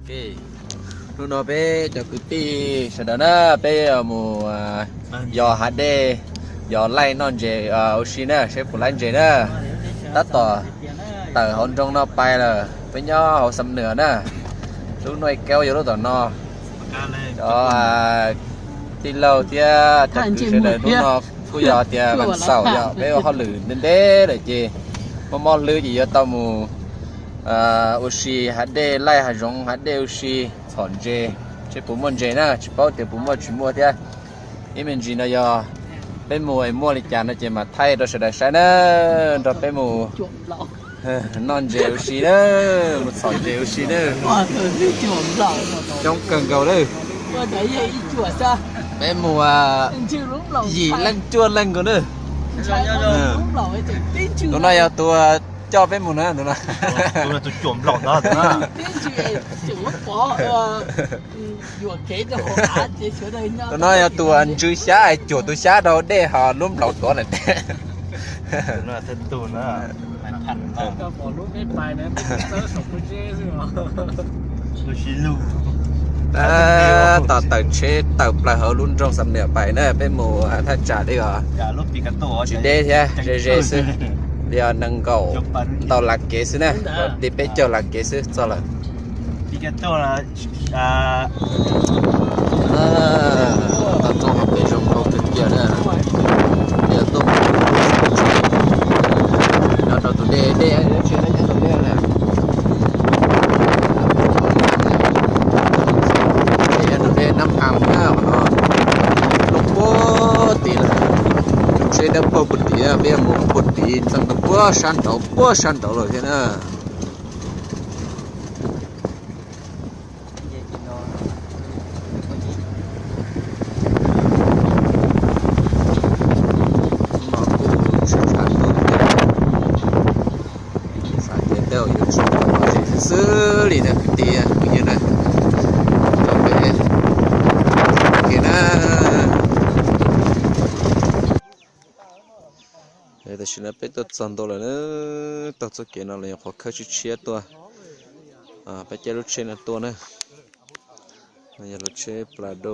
Hnub no peb cov kwv tij sawv daws na, peb mus yos hav dej, yos laij noj ntses ua si na, seb puas laib ntses na. Tab tom tawm hauv nroog no pais lawm, peb nyob hauv Xam Nws na. Lub nuj kaub yog lub tom no. Cov tij laug thiab cov kwv sawv daws, hnub no kuj yog tias vas xaum yom, peb ua hauj lwm ntev ntev lawm ces mob mob hlwb ces yuav tau mus ua si hav dej, laij hav zoov hav dej ua si, txhom ntses, seb puas muaj ntses na, tsis paub tias puas muaj tsis muaj thiab. Ib me ntsis no yog peb mus es muaj li cas no ces mam thaij rau sawv daws saib na, nrog peb mus noj ntses ua si na, mus txhom ntses ua si na. Coob kawg nkaus lawm. Peb mus yim leej cuaj leej nkaus na. Tus no yog tus coj peb mus na, tus no. Tus no yog tus ntsws xyab es cuam tus xyab rau dej ho lub nplaum tuav lawm. Tab tom tawm tsheb tawm plaws hauv lub nroog Xam Niam pais na, peb mus thaj tsam li os, tsis deb thiab, ze ze xwb, li os nees nkaum ntau las kev xwb na, li peb caug las kev xwb txog lawm. Tau txog pem zoo nkauj kawg kiag na. Peb tuaj nyob rau tus dej, dej tsheb nyob tus dej na. Dej nyob tus dej Nab Ham na, lub puag tid lawm. Tsheb dawb paug puag tid, peb mus puag tid txog rau puag sab nraud, puag sab nraud lawm thiab na. Xav tias tej zaum yuav tsis pom lom zem xwb li na kwv tij phooj ywg na. Cov peb na, tam sim no peb tuaj txog ntua lawm na. Taug txoj kev no los yog qhov khawb tshiab tshiab tuaj, peb caij lub tsheb no tuaj na. No yog lub tsheb Prado,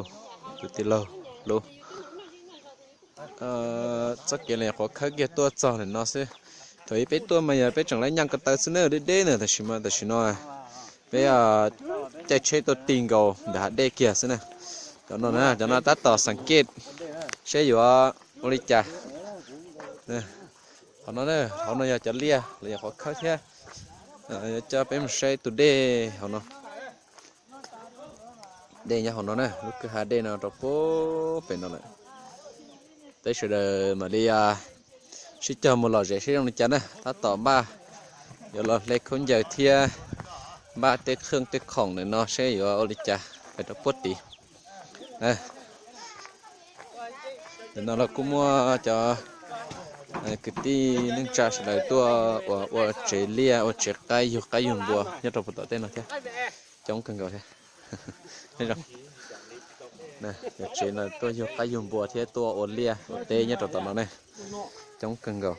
tus tij laug lub. Txoj kev los yog qhov khawb kiag tuaj txog ntawm no xwb. Thaum ub peb tuaj mas yog peb tseem laib nyaj ko taw xwb na, deb deb na, tab sis mas tam sim no peb caij tsheb tuaj ti nkaus ntawm hav dej kiag xwb na. Cov no na, cov no tab tom xeem kej seb yuav ua li cas. Hauv no, hauv no yog cov liaj los yog qhov khawb thiab. Yuav coj peb mus saib tus dej hauv no. Dej nyob hauv no na, lub kwj ha dej no rau puag pem no lawm. Peb sawv daws mam li sib cog mus lom zem seb zoo li cas na, tab tom npaj yuav los hle khaub ncaws thiab npaj tej khawj tej khoom ntawm no seb yuav ua li cas pem rau puag tid. Ntawm no los kuj muaj cov kwv tij neej tsa sawv daws tuaj ua, ua tsev liaj ua tsev qaib yug qaib yug npua nyob rau puag tom tej no thiab. Coob kawg nkaus thiab. Cov tsev no tuaj yug qaib yug npua thiab tuaj ua liaj ua teb nyob rau tom no ne. Coob kawg nkaus.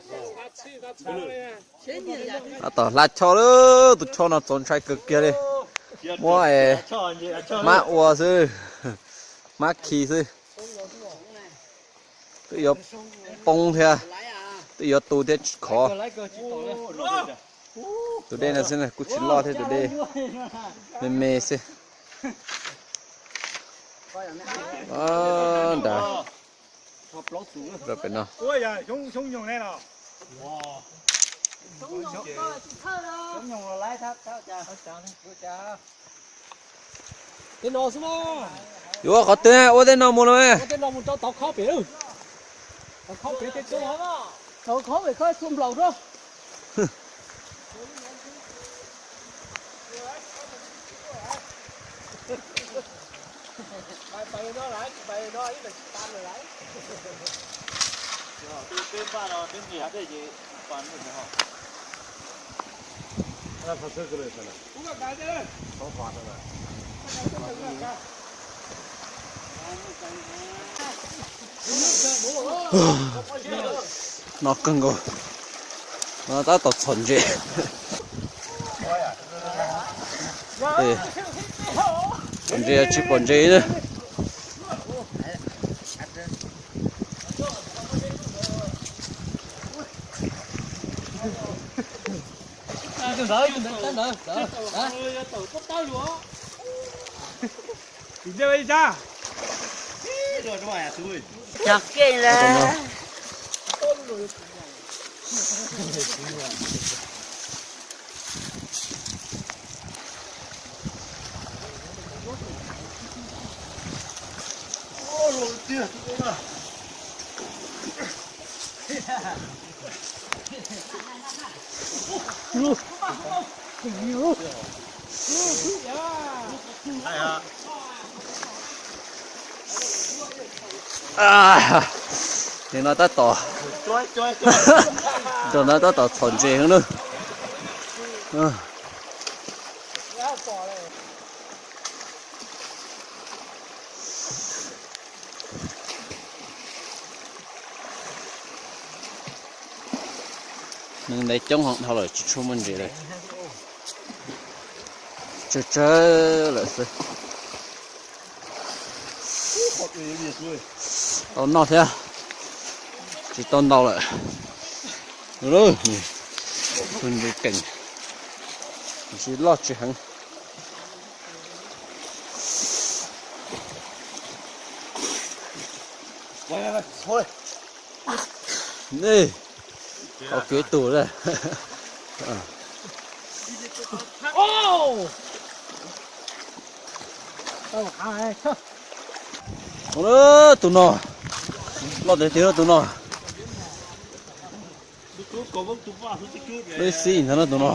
Tab tom hla choj lawm, tus choj no txaus ntshai kawg kiag li. Muab mab ua xwb, mab khi xwb. Twb yuav poob thiab, twb yuav tu thiab tsis khov. Tus dej no xwb kuj tsis loj thiab, tus dej me me xwb. Nrad, pem no. Yuav ua qhov twg, ua tej no mus los mas. No kawg nkaus, no tab tom txhom ntses. Pom ntses tsis pom ntses na. Cog kev lawm. Nim no tab tom, nim no tab tom txhom ntses heev na. Neeg ntev coob heev dhau lawm tsis tshua muaj ntses lawm. Tsawg tsawg lawm xwb. Tau noj thiab, tsis tau ntau lawm. Tus ntses keem, tab sis loj tsis heev. Nej, tau kiag ib tug lawm. Tus no, loj tiag tiag tus no. Lub xib ntag no tus no.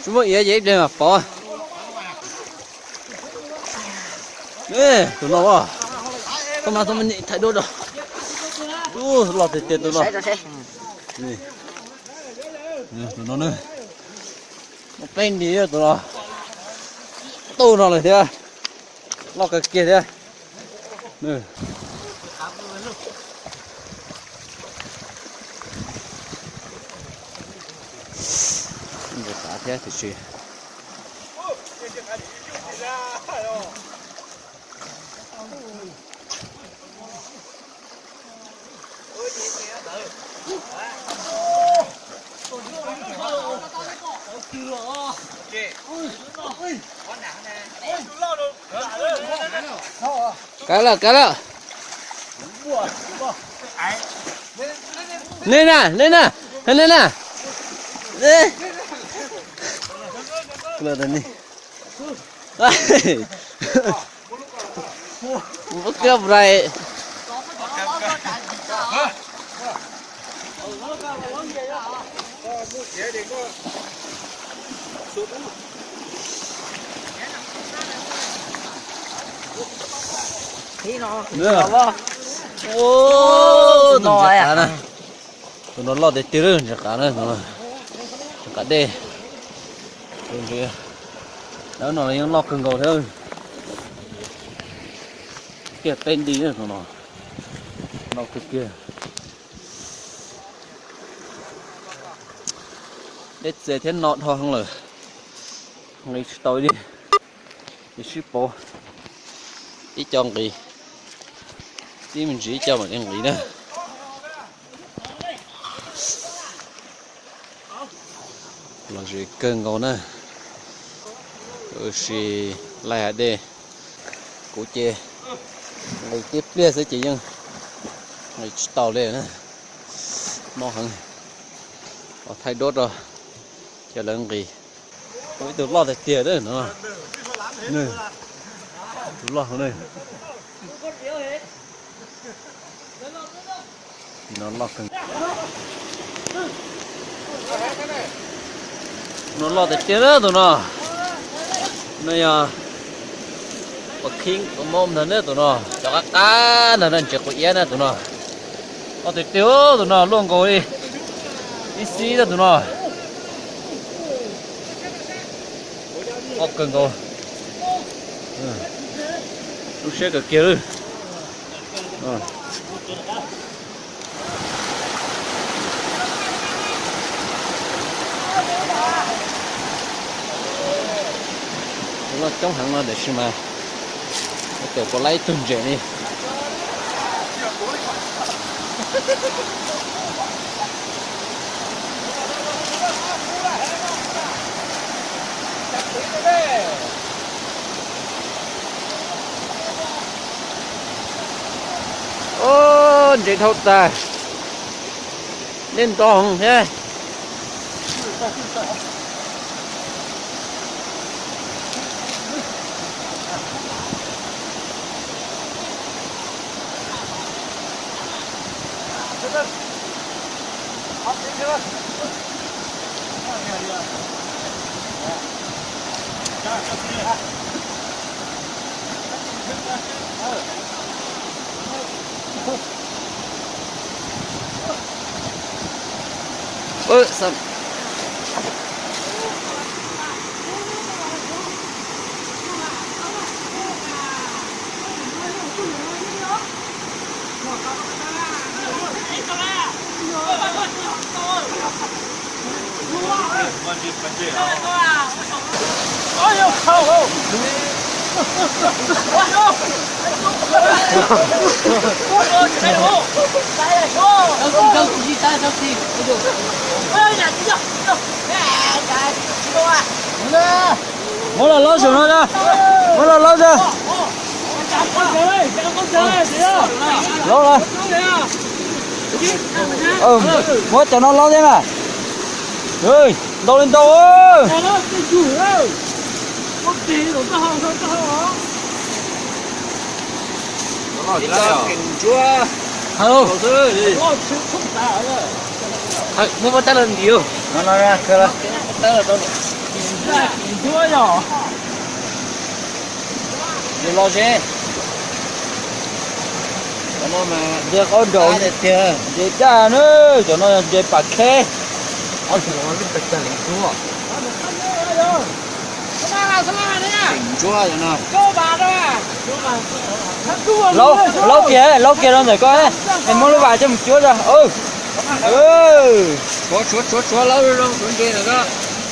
Tsis muaj iav ces ib pliag mam pov. Tus no, koj mas tau me nim thaij duab rau. Loj tiag tiag tus no. Tus no, peb nti tus no. Tus no lawm thiab. Loj kawg kiag thiab. Ntses qav thiab tiam sis. Kav lawm, kav lawm. Nej na, nej na, nej na. Muab kiag rai. Tus no loj tiag tiag, ntses qav na, ntses qav dej. Dawb no los yeej loj kawg nkaus thiab. Kiag peb nti tus no, loj kawg kiag. Dej txias thiab no dhau heev lawm, nqis tsis tau li. Ces sib pauv, ib co nqis, tib me ntsis ib co mam li nqis na. Los zem kawg nkaus na. Tab sis laij hav dej, kuv ces nqis tib pliag xwb ces yeej nqis tsis tau li na. No heev, los thaij duab rau cov lawv nqis. Ib tug loj tiag tiag no, tus loj heev na. No loj kawg. No loj tiag tiag na tus no. No yog ua khib ua mob ntag na tus no, cov qab qab ntag na, ntses quav iab na tus no. Loj tiag tiag tus no, luaj nkaus li ib xib na tus no. Loj kawg nkaus. Lub siab kawg kiag lawm. Loj coob heev no tiam sis mas tawm puas laib ib tug ntses li. Ntses dhau tas, dej nto heev thiab. Muab los laub saum no, muab los laub saum. Laub los. Muab cov no laub thiab mas. Ntau li ntau. Muab pob tab los ntim. Los ze. Cov no mas ntsia qaub nraug tiag tiag, ntses daj na, cov no ntses pam kheb. Ntsuab cov no. Laub kiag, laub kiag rau ntawm ko, es muab lub vas coj mus cuab ra. Tshuav, tshuav, tshuav, laub zoo, tshuav ntses ntawm ko,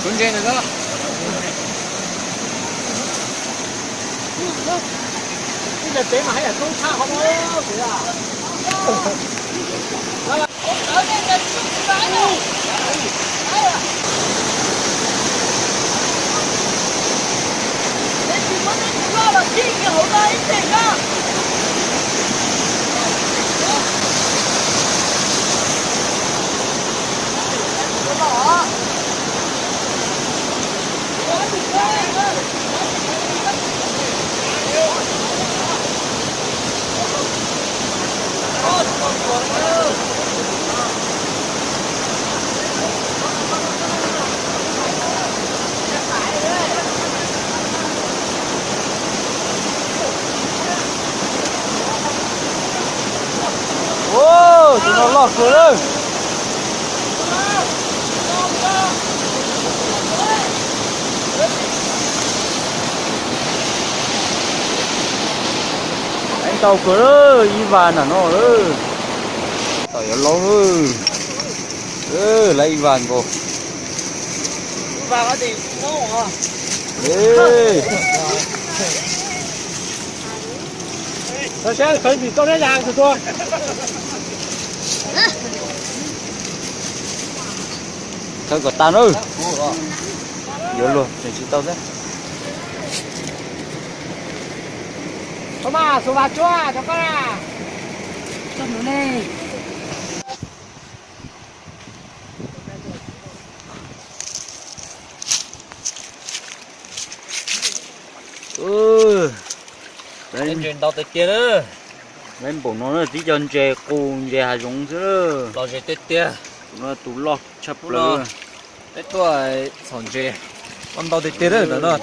tshuav ntses ntawm ko. Tus no loj kawg lawm. Laib ntau kawg lawm, ib vas nram no lawm. Tom yuav laub lawm. Laib ib vas nkaus. Khawb kom tag na. Yuav luag tsis tau thiab. Ntses ntau tiag tiag na. Laib npaum no na, tib co ntses qus ntses hav zoov xwb. Los ze tiag tiag. Tus no tus loj tshaj plaws. Peb tuaj txhom ntses, ntau tiag tiag na ntawm no.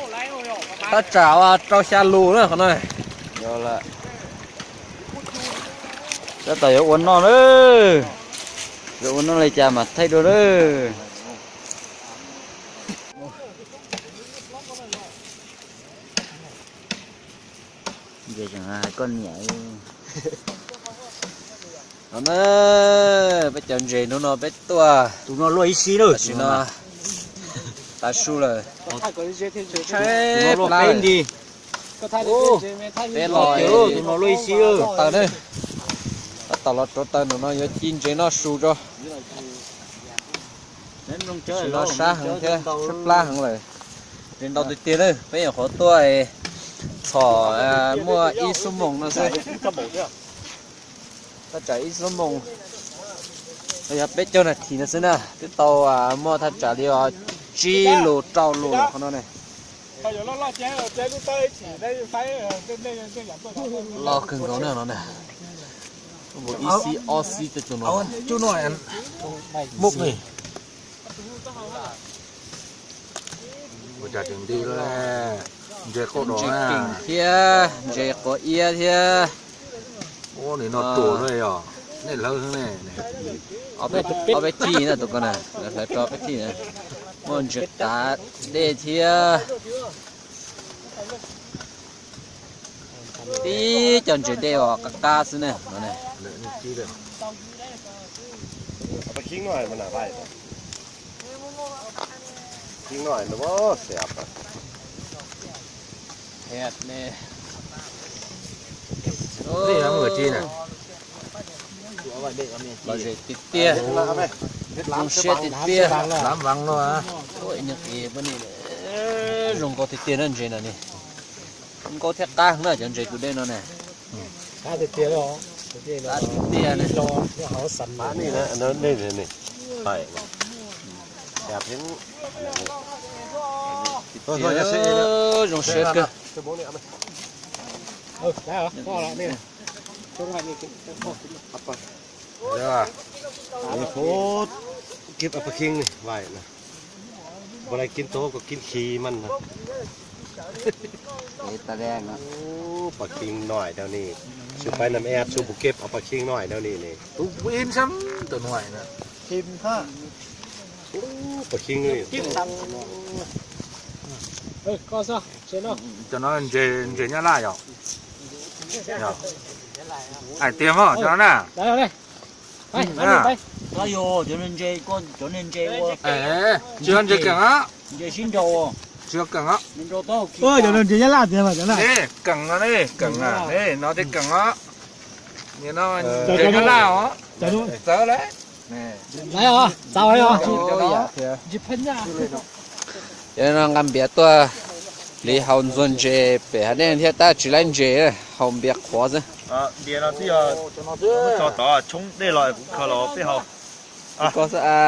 Tab tsam rau xya lus na qhov no. Tab tom yuav ua noj lawm. Yuav ua noj li cas mas thaij dua lawm. Ntses tseem hais koj niam. No na, peb cov ntses hnub no peb tuaj. Tus no luaj ib xib lawm. Tam sim no tav su lawm. Tshaib plab. Peb los tus no luaj ib xib lawm. Taws na. Tab tom los rauv taws no yuav ci ntses noj su tso. Tam sim no sab heev thiab tshaib plab heev lawm. Ntses ntau tiag tiag na, peb nyuam qhuav tuaj txhom muaj ib xuab moos no xwb. Thaj tsam ib xuab moos, yog peb caug nas this no xwb na, twb tau muaj thaj tsam li tsib lus rau lus los qhov no ne. Loj kawg nkaus na no na. Ib xib ob xib tej tus no. Ua cas tseem nti, ntses qau dov, ntses keeg thiab ntses quav iab thiab. Ua nim no tuaj no yog nej lawv ne. Ob peb thij na tus ko na, lawv hlawv rau peb thij na. Muaj ntses qav dej thiab. Tib cov ntses dej uas qab qab xwb ne. Lom zem tiag tiag, zoo siab tiag tiag. Zoo nkauj tiag tiag na ntses no ne. Nkauj thiab qab na cov ntses tus dej no ne. Qab tiag tiag. Zoo siab kawg. Ua lais kib tau koj kib khi maj na. Pab khib noj dau ni, tsis pab nam eb tsis pub kib pab khib noj dau ni ne. Tus pub ib sab tus nua na. Pab khib. Cov no ntses Nyab Laj yom? Hais tiag mas cov no na. Tsis yog ntses keeg os. Tsis yog keeg os. Keeg no ne, keeg no ne, no tej keeg os. Ntses Nyab Laj os. Txawv lawm. Cov no nqa npias tuaj li haus ntxuag ntses pem hav dej thiab tab tsis laib ntses, haus npias qhuav xwb. Npias no twb yog tso tod tshoob dej los kuv khaws los peb haus. Koj xwb a.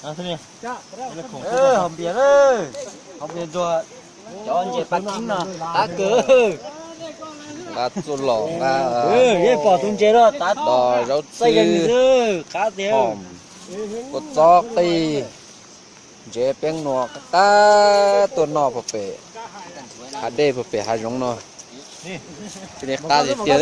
Haus npias, haus npias ntxuag cov ntses pas khib no qab kawg. Nqa txuj lom nqa, yeej pom tus ntses los tav zaub txib, qab tiag, kua txob qij, ntses peeb nuas qab tuaj noj puag pem hav dej puag pem hav zoov no. Cia li qab tiag tiag.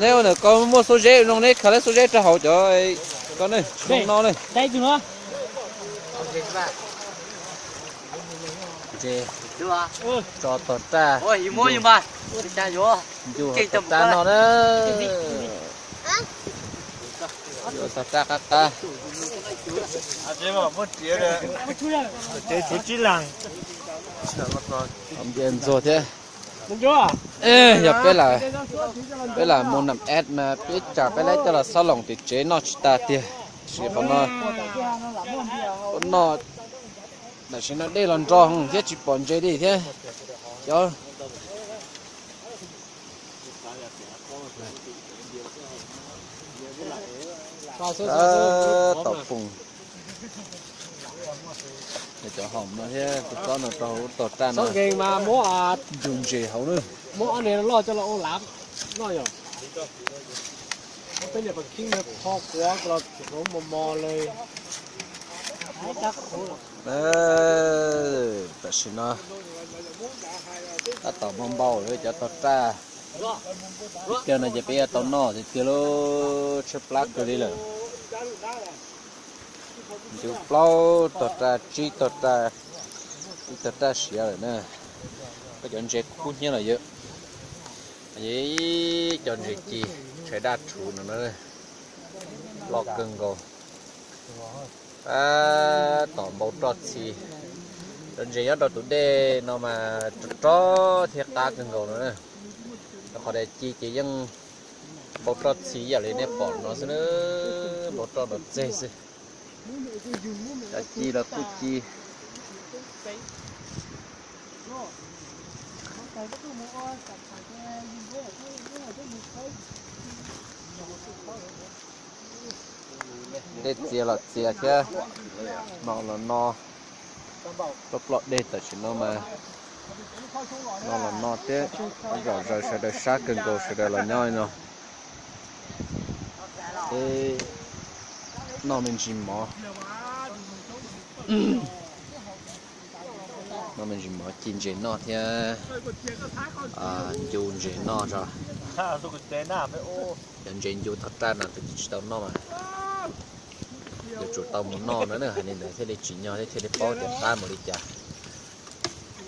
Neb ua ntawm ko muaj xuab zeb zoo, neb khaws lawv xuab zeb rau hauv cov ko ne, tsis zoo no ne. Ntses tso tog raj, ncu hauv tog raj no na. Yuav tog raj qab qab. Ntses ntxuag thiab. Yog peb lam, peb lam mus nam eb mas peb tsam peb laib coj los xob loos tim tsev noj tsis tas tiag. Tab sis qhov no, noj, tam sim no dej los nro thiab tsis pom ntses li thiab. Cov tom poos, cov hoom no thiab kua txob no rau hauv tog raj no, ncu ntses hauv na. Tam sim no tab tom npau npau lawm cov tog raj. Ib pliag no ces peb yuav tau noj tiag tiag lauj, tshaib plab kawg li lawm. Ncu plaub tog raj, tsib tog raj, ib tog raj siav lawm na. Koj cov ntses kub hnyiab los yog, ib cov ntses ci, tshais daj rhuv no na, loj kawg nkaus. Tab tom npau roj txhim, cov ntses nyob rau tus dej no mas rog rog thiab qab kawg nkaus no na. Rau qhov daim ci ces yeej npau roj txhim ib yam li nej pom no xwb na, npau roj nrov txeg xwb. Cov ci los kuj ci. Dej txias los txias thiab, no los no, ploj ploj dej tam sim no mas no los no thiab. Zom zaws sawv daws sab kawg nkaus sawv daws los nyob li no. Noj me ntsis mov, noj me ntsis mov ci ntses noj thiab ncu ntses noj tso. Cov ntses ncu tog raj no tus twg tsis tau noj mas yuav tsum tau mus noj no na, hais li ntawd thiaj li tsim nyog thiab thiaj li paub tias qab mus li cas.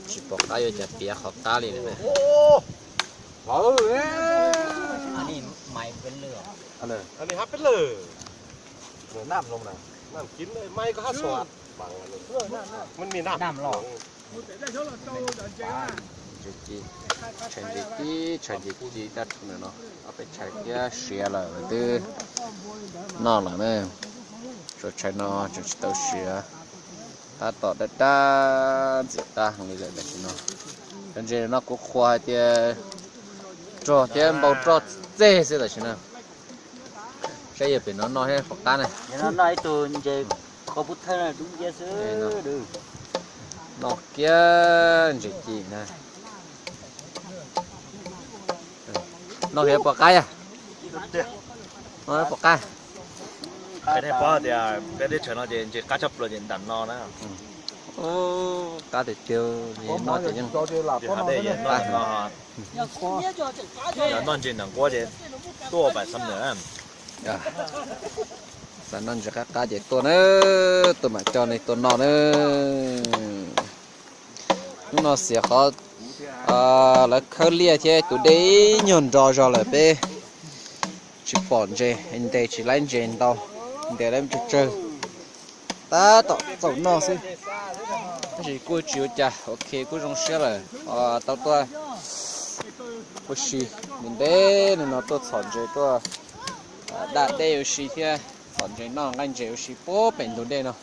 Tsis pom qab yuav cas piav qhov qab li lawm na. Ntses ci, tshais ntses ci, tshais ntses ci daj rhuv ntawm no, ob peb tshais thiab siav lawm twb noj lawm na. Tshuav tshais no tseem tsis tau siav, tab tom daj daj ntxim qab heev li lawm tam sim no. Cov ntses no kuv qhuas hais tias rog thiab npau roj txeg xwb tam sim no. Saib yog pem no noj thiab pom qab na. Noj kiag ntses ci na. Noj kiag pom qab yog, noj pom qab. Qhia nej paub tias peb teb chaws no ces ntses qab tshaj plaws ces nram no na. Qab tiag tiag, noj ces yeej, yog noj ntses nram nquab ces tuaj pam xam ntawm. Xav noj ntses qab qab ces tuaj na, tuaj mam coj nej tuaj noj na. Hnub no xiam qhov lawv khawb liaj thiab tus dej ib nyuag nro zog lawm peb tsis pom ntses, ntes tsis laib ntses ntau, ntes laib tsawg tsawg. Tab tom txaus noj xwb, tab sis kuj tsis ua cas, ok kuj zoo siab lawm. Tau tuaj ua si ntev ntev no tuaj txhom ntses tuaj daj dej ua si thiab txhom ntses noj nqaij ntses ua si puag pem ntug dej no.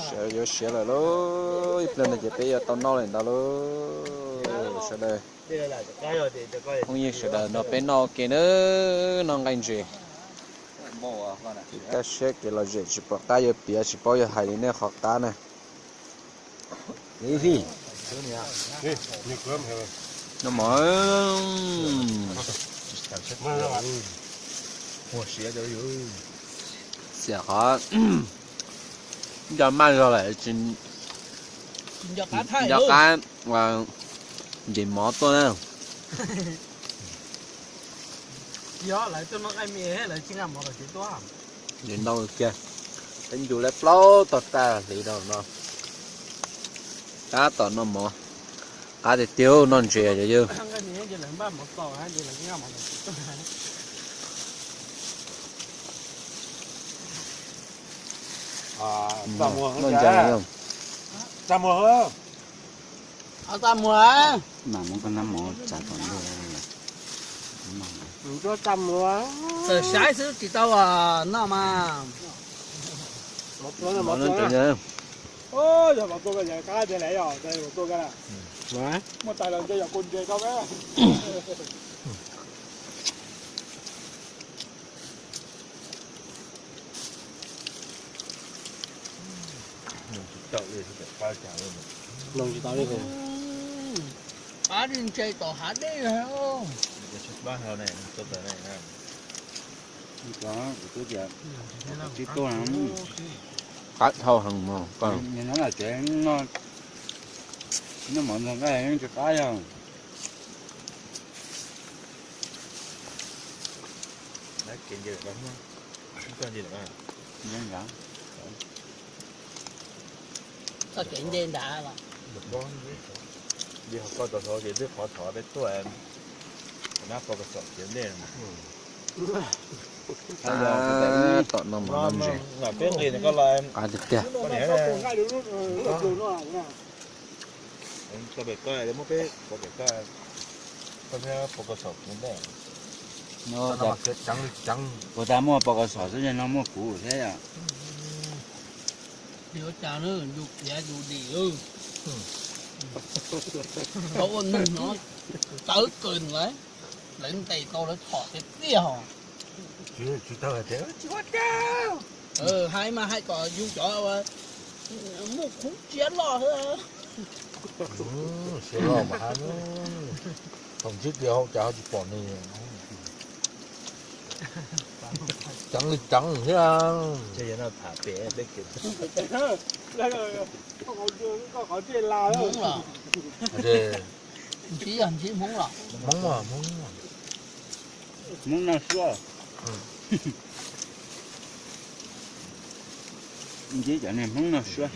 Sawv yuav siav lawm lauj, ib pliag no ces peb yuav tau noj lawm ntag lauj sawv daws. Phooj ywg sawv daws nrog peb noj ua ke nawb, noj nqaij ntses. Kev kaj siab kev lom zem tsis pom qab yuav piav tsis paub yuav hais li nej qhov qab na. Noj mov, xiam qhov nco maj zog lawm tsis nco qab ntes mov tuaj na. Ntses ntau kiag, peb ncu lawv plaub tog raj hliv rau no. Tab tom noj mov, qab tiag tiag noj ntses yog. Noj ntses yog. Txaj muag, txaj muag. Txawm saib xwb tsis tau noj mas. Qab li ntses tom hav dej. Kuv twb tias tsis tuaj, qab dhau heev mog koj. Noj mov ntxoog nqaij tsis qab yog. Txoj kev ntse nrad los. Koj tau thov ces twb qhov thov peb tuaj, nab pov kas xom tiav ntej. Tom no mas no ntses qab tiag tiag. Koj pem koj, muab peb pov pem koj, koj pov kas xom tiav ntej. Puas tas muaj pov kas xom xwb, no muaj kuv thiab yom. Yus cas yus piav yus dim. Tau ua neeg no txawv kawg lawm, lawv ntes tau lawv txhom tiag tiag os. Tsis tau hais tias tsis ua cas. Hais mas hais kom yus cov muaj khuv tsiab loj. Siab loj mas hais, thaum ntsib tias hauv cas ho tsis pom nws. Ceev li ceev thiab. Hmoob los? Ntsib yog ntsib Hmoob los? Hmoob, Hmoob. Hmoob noj suab. Ntsib cov niag Hmoob noj suab.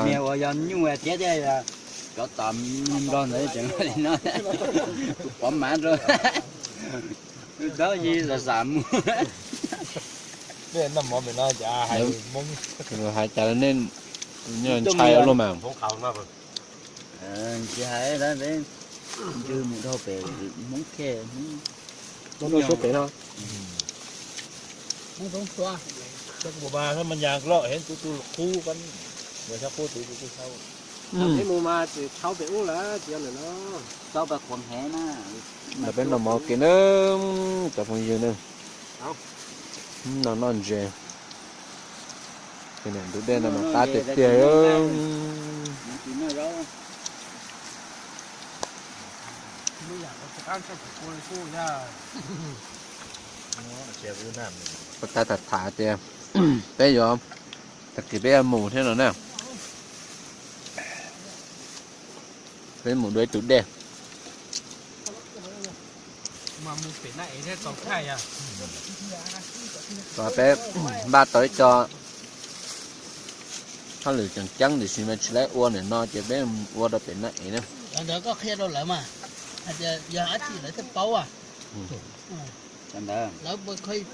Niag uas yog nyuj thiab tias cov tom nplog ntawd tseem li no, kuv pov mav rau. Txhob yi zam zam mus. Hais cas nej ntshai ua luaj mas. Tsis hais, ntsws mus dhau pem Hmoob Khej, Hmoob Suab pem no. Hmoob Suab, mas nyas loj heev, tus tus qub, qub tus tus qub. Peb mus mas tsis tshauv pem ub lawm, tsis yog lawm no. Ntawm peb noj mov kev na, cov phooj ywg na. No noj ntses, ces niam ntug dej no mas qab tiag tiag. Puas tas tham tham tias peb yuav, tag kis peb yuav mus thiab no na. Peb mus dua ib tug dej. Peb npaj tau ib co hauj lwm tseem ceeb tiam sis mas tsis laib ua nim no ces peb ua rau pem Nab Ev na. Ntawd koj qhia rau lawv mas, hais tias yog dab tsi lawv thiaj paub. Lawv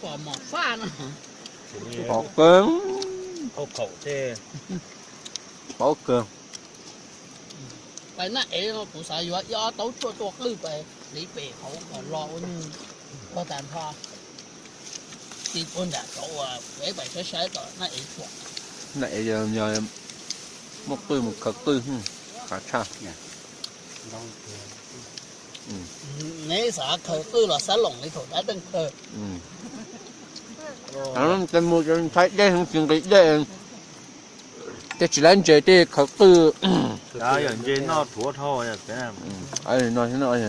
pom mom faj no. Paub kawg. Paub kawg. Pais Nab Ev no kuv xav yuav ib ob taub tshuaj tua qwj pais hliv pem hauv kom los ua nyuj ua tas nrho. Ti puag nram cov uas peb pais saib saib tom Nab Ev tshuam. Nab Ev yog muaj qwj mus khaws qwj, qab tshaj. Neb xav khaws qwj los xav loom li thaum dab teej khaws. Mus ntshai dej, tsis nqis dej, tej tsis laib ntses tej khaws qwj. Yog ntses noj rhuav dhau.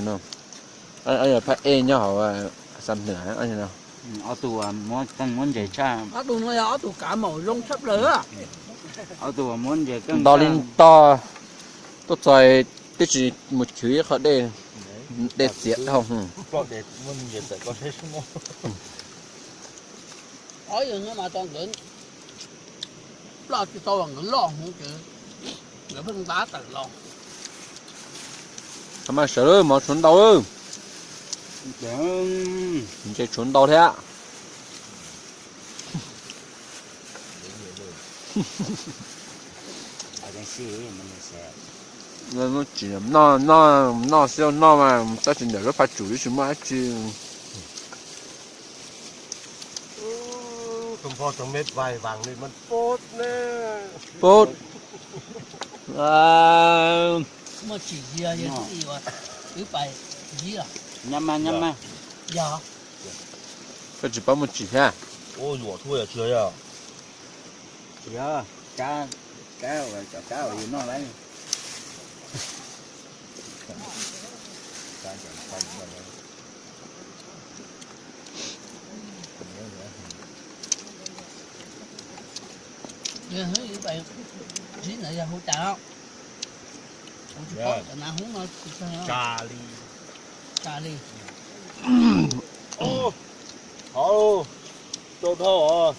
No, phab ej nyob hauv Xam Hwm no. Ob tug muab ntses tshaj. Ob tug no yog ob tug kav maum zoo tshaj plaws. Ob tug muab ntses nto li nto, tuaj txog twb tsis mus chwv ib qho dej, dej txias dhau. Ob yawg no mas tau nkawd ploj tsis tau nkawd loj hwv ces nkawd pheej ntab tawm los. Maj sawv, mov tshuav ntau, ntses tshuav ntau thiab. Tsis noj, noj xwb noj mas tab sis ntawm lub phaj tsum twb tsis muaj dab tsi. Pub. Koj tsis paub muaj tsim thiab? Tsis yog, kab, kab uas cov kab uas yus noj lawm. Ntsib ntawd yog hu cas, kuv tsis paub cov nav hub no tsis tag. Tsa li. Tsa li. Hauv, rau dhau os.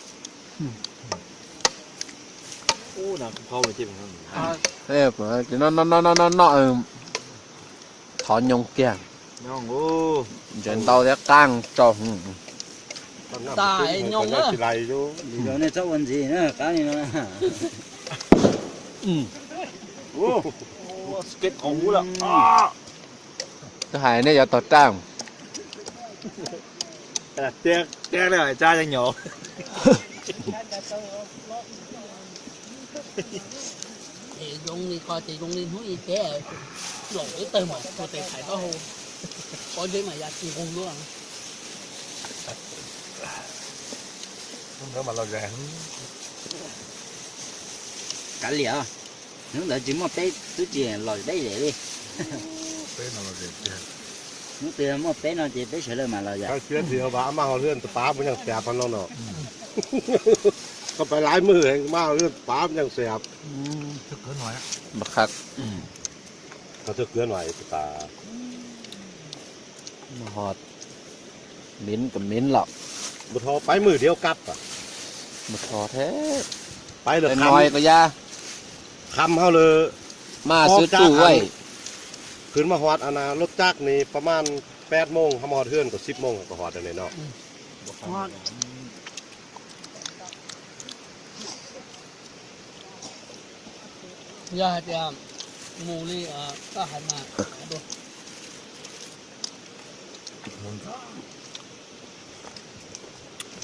No no no no no, thov nyoos kiag. Ntses ntau thiab qab tsau. Nej txhob ua ntxiv na, qab li no. Twb hais nej yuav tog raj. Tiag tiag, tsa yeej nyuam. Ces zoo li ko ces zoo li hnub i teb, laum ib tawg mas ua tes thaiv taub hau, pob zeb mas ya tsis nqug luaj. Kav liam, hnub ntawd tsis muaj peb twb tsis los peb zem li. Hnub twg muaj peb no ces peb sawv daws mam los yom. Siab tias mas maj ho lwj tas pab muaj nyeej xiab no no. Koj pab laib mwg heev, maj ho lwj tas pab muaj nyeej xiab. Mus tho pab mwg diav kab, mus tho thiab, pab lawv no ko ya, kham hauj lwm, maj xwb tsuj ua, khwv maj hot, lub caj ni pas maj peb moos, maj hot hwj kom sib moos kom hot no. Yog hais tias mus li koj hais mas,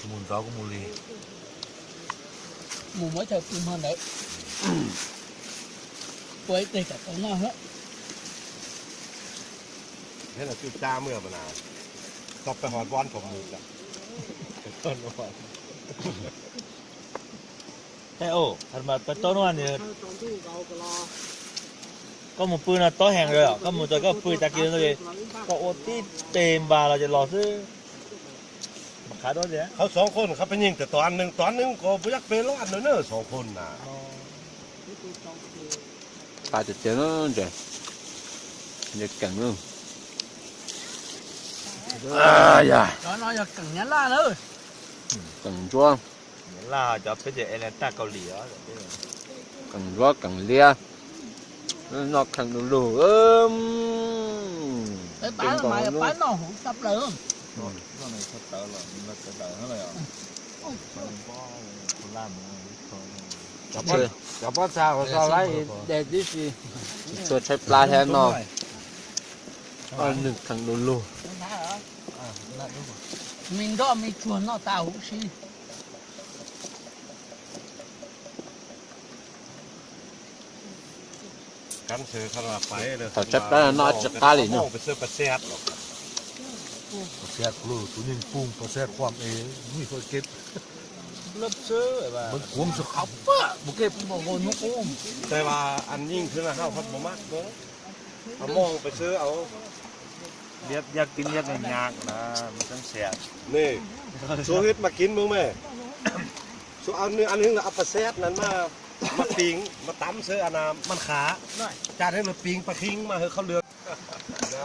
mus ntxov kuj mus li, mus muab chaw pw hmo ntawd, ua ib teg kom tau noj thiab. Thiab los tsuj cab mus na, txog peb hov vob kom mus. Peb tau no, koj mus pw no tob heev, koj mus txog koj pw tag kis no, koj ua tib teg npas los ces los xwb. Qhov xoom khoos qhov peb nyeem tias tov neeg, tov neeg ko puas yog peb los no na, xoom khoos na. Pab tiag tiag, ntshe keej, keej ntsuab, keej ntsuab keej liab, noj kheej du lug. Cov pob txha hauv xaus lawm, tsis tshua tshaib plab thiab, noj nws kheej du lug. Me nroj me tsuag noj tas huv si. Thaum tshaib plab no noj tsis qab li no. Suav hwb mas kiv mus me, suav anw hwb lawv a pa xeb na mas, mas piv mas tam xwb a na mas qhav, cas ne lawv piv pa khib mas hwv khauj lwm.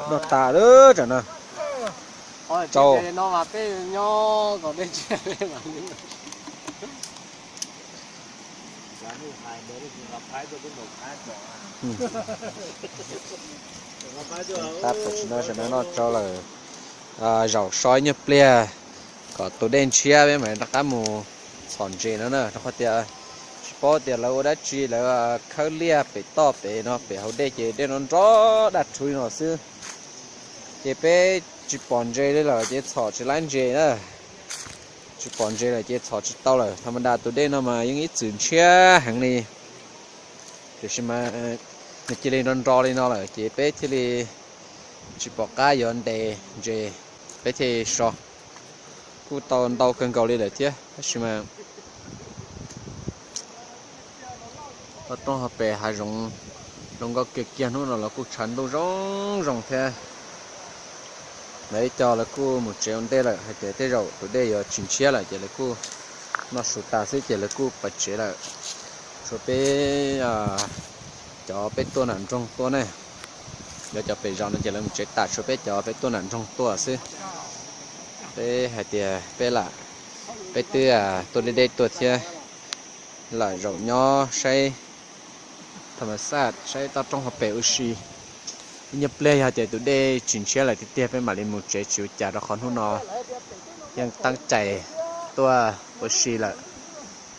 Noj tas lawm tsam no. Tsau. Tab tom tsis noj, tam no noj tsau lawm. Zaum so nyuag pliag kom tus dej ntshiab peb mam rov qab mus txhom ntses no na, rau qhov tias tsis paub tias lawv ua dab tsi, lawv khawb liaj pem toj pem no, pem hauv dej ces dej nrov nrov daj rhuv li no xwb. Ces peb tsis pom ntses li lawm ces txhom tsis laib ntses na. Tsis pom ntses lawm ces txhom tsis tau lawm. Tha ma da tus dej no mas yeej ib txwm ntshiab heev li, tiam sis mas nws cia li nrov nrov li no lawm ces peb thiaj li tsis pom qab yuav ntes ntses, peb thiaj li so. Kuj tau ntau kawg nkaus li lawm thiab, tab sis mas toj roob hauv pes hav zoov zoo nkauj kiag kiag, hnub no los kuj tshav ntuj zoo zoo thiab. Lawv ib co lawv kuj mus tsev ua ntej lawm, hais tias tej zaum tus dej yuav tsis ntshiab lawm ces lawv kuj noj su tas xwb ces lawv kuj pais tsev lawm. Tshuav peb cov peb tuaj nram nroog tuaj ne, yog cov pem zos no ces lawv mus tsev tas, tshuav peb cov peb tuaj nram nroog tuaj xwb. Peb hais tias peb lam, peb twb tuaj deb deb tuaj thiab, lam zaum nyob saib thas mas xaj, saib toj roob hauv pes ua si. Ib nyuag pliag yog tias tus dej tsis ntshiab lawm tiag tiag peb mam li mus tsev tsis ua cas rau qhov hnub no yeej teeb cai tuaj ua si lawm,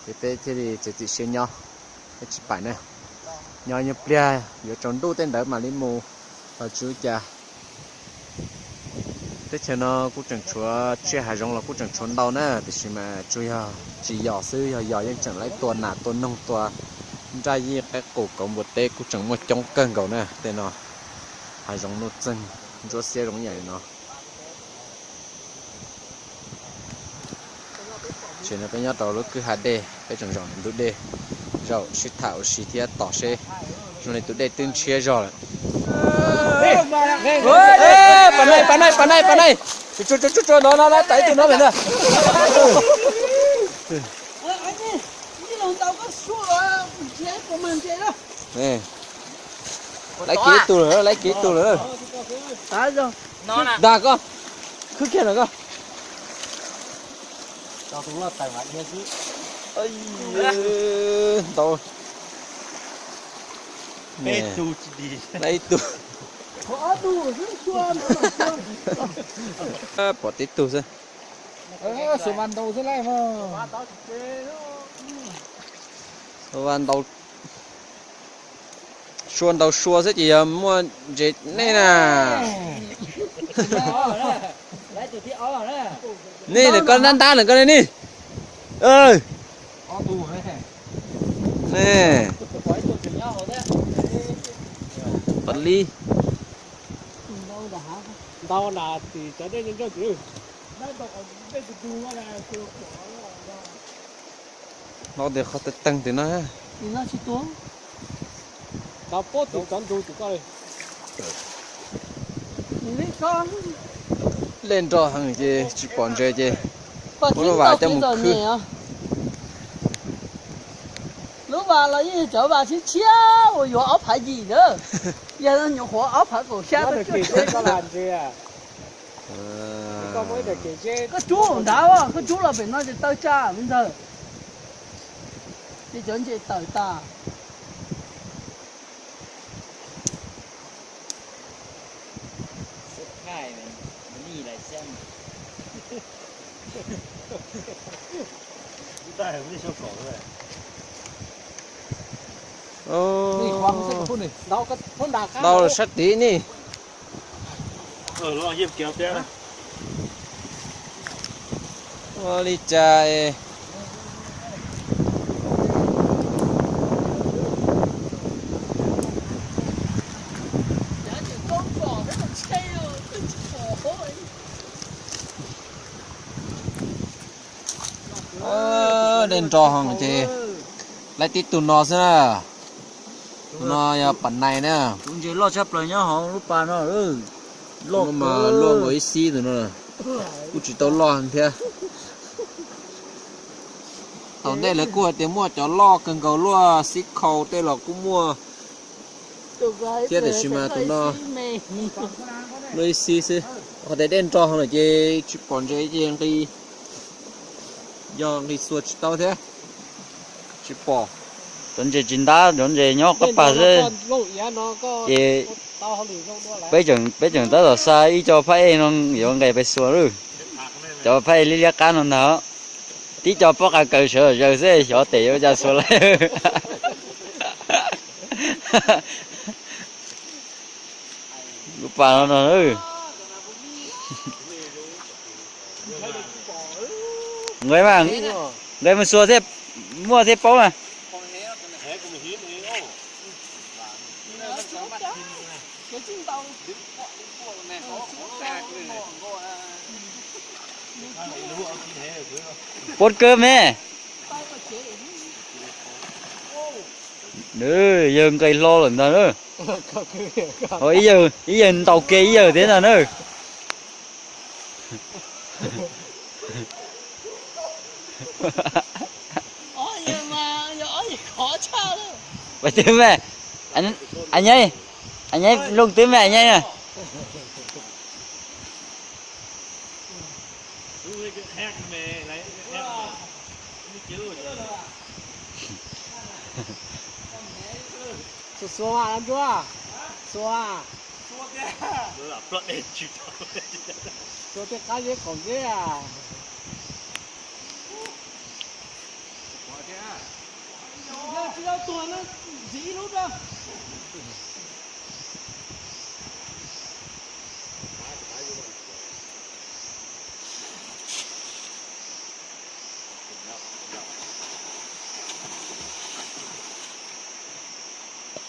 ces peb thiaj li txiav txim siab nyob, peb tsis pais na. Nyob ib nyuag pliag yuav tsaus ntuj tej ntawd mam li mus los tsis ua cas. Teb chaws no kuj tseem tshuav tsiaj hav zoov los kuj tseem tshuav ntau na, tiam sis mas tsuas yog tsis yos xwb, yog yos yeej tseem laib tua nas tua noog tua nraj yij qaib qus kauv npua teb kuj tseem muaj coob kawg nkaus na. Tej no hav zoov nuj txeeg ntsuab xiab zoo ib yam li no. Ces no peb nyob rau lub kwj ha dej, peb tseem zaum ntug dej, zaum sib tham ua si thiab tos seb, zoo li tus dej twb ntshiab zog lawm. Pas nai, pas nai, pas nai, pas nai. Tsuag tsuag tsuag tsuag no no, tais ib tug no pem ntag. Laib kiag ib tug lawm, laib kiag ib tug lawm. Dag koj, khwb kiag no koj. Ntau. Laib ib tug. Pom tib tug xwb. Xuas vas ntau xwb lauj. Xuas vas ntau, sua ntau sua xwb ces yog muaj ntses nej na. Nej nws koj ntab ntab nws koj nej ni. Pali. Hnov tias qhov teev teev tim no. Dej nrog heev ces tsis pom ntses ces ua lub vas coj mus khwb. Lub vas los yeej yog cov vas tshiab tshiab uas yuav ob phav yim na, yog nyuam qhuav ob phav kaum xya. Koj rub ntawd, koj rub los pem no ces taw tsaj me ntxawg, ces cov ntses tawm tas. Ntau sab tid ne. Ua li cas es dej nrog heev ces laib tib tug no xwb na. Tus no yog pas nais na. Tus ntses loj tshaj plaws nyob hauv lub pas no. Loj mas loj nkaus ib xib tus no, kuj tsis tau loj thiab. Thaum ntej lawv kuj hais tias muaj cov loj kawg nkaus luaj xib khau tej los kuj muaj thiab, tiam sis mas tus no luaj ib xib xwb. Qhov tias dej nrog heev lawm ces tsis pom ntses ces nqis, yog nqis xuas tsis tau thiab, tsis pom. Cov ntses tsis ntab, cov ntses nyob qab pas xwb. Ces peb tseem, peb tseem tab tom xa ib co phab ej no yuav nqes pais xuas lawm. Cov phab ej liab liab qab no ntag. Tib co pob qa kaws sawv zaws xwb, xyov tes yuav ua cas xuas lawm. Lub pas no no. Nqe mas, nqe mus xuas thiaj muaj thiaj paub mas. Pob kawg me. Yawg nqes hlo lawm ntag na. Ib yawg, ib yawg ntaus kiag ib yawg thiab ntag na. Pais twg me? Aeb, aeb nyob looj twg me aeb nyob na? Xua xua, xua, xua tej qab zeb qaum zeb a. Tsis tau tuag no, ntxiv ib lub rau.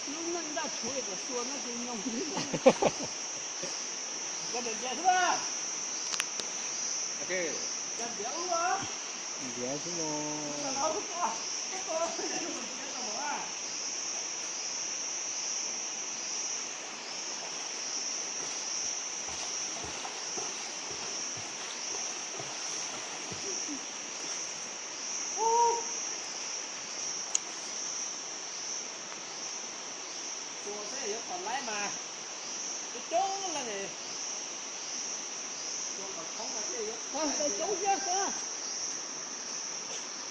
Lub neej daj tshuav kom xua no ces nyoos. Ntiav xwb no.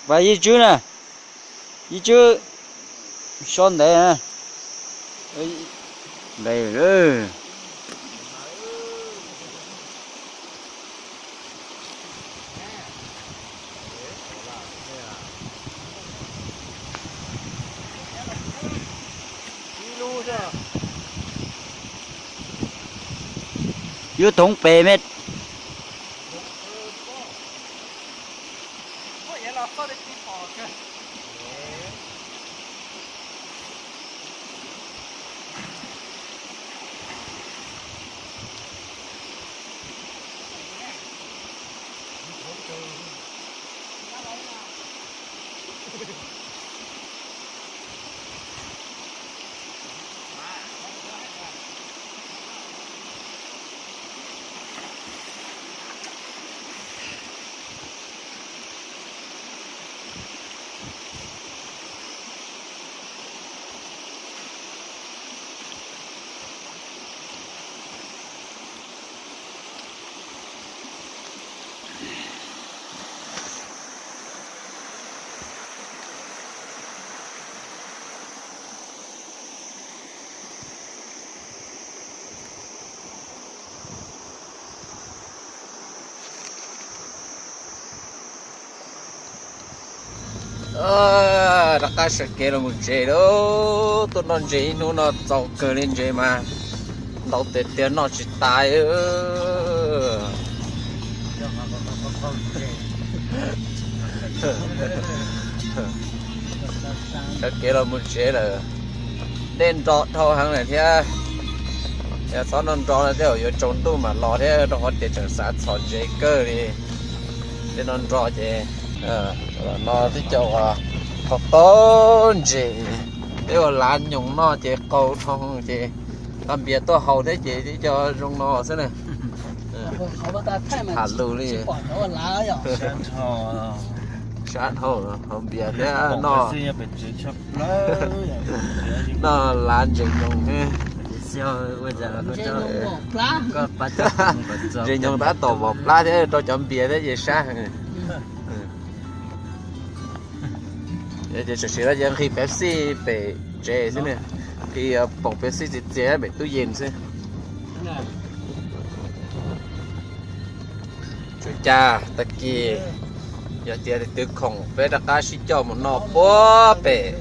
Vas ib tswb na, ib tswb so ntev na. Ntev. Yuav thoob pem me. Rov qab sawv kev los mus tsev lauj. Tuaj noj ntses ib hnub no txaus kawg li, ntses mas ntau tiag tiag noj tsis tas. Sawv kev los mus tsev lawm. Dej nro dhau heev lawm thiab. Yog txhob noj nro no tej zaum yuav tsaus ntuj mam los thiab, rau qhov tias tseem xav txhom ntses kawg li. Tej no nro ces no twb cov uas tau tau ntses, tej uas lav nyoos noj ces qau dhau ces nqa npias tuaj haus thiab ces twb cov zoo no xwb na. Tsis tham lus li. Sab dhau, haus npias thiab noj, noj lav ntses nyoos. Ntses nyoos tab tom vov plab thiab rau cov npias thiab ces sab heev. Ces tam sim no ces nqhis Pepsi pem tsev xwb na, nqhis poom Pepsi txias txias pem tub yees xwb. Tsuas cas tag kis yog tias twv khoom peb rov qab sib coj mus noj puag pem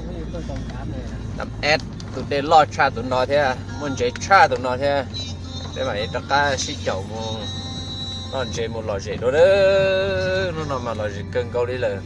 Tam Eb, tus dej loj tshaj tus no thiab muaj ntses tshaj tus no thiab. Peb mam li rov qab sib caum mus noj ntses mus lom zem dua. Hnub no mas lom zem kawg nkaus li lawm.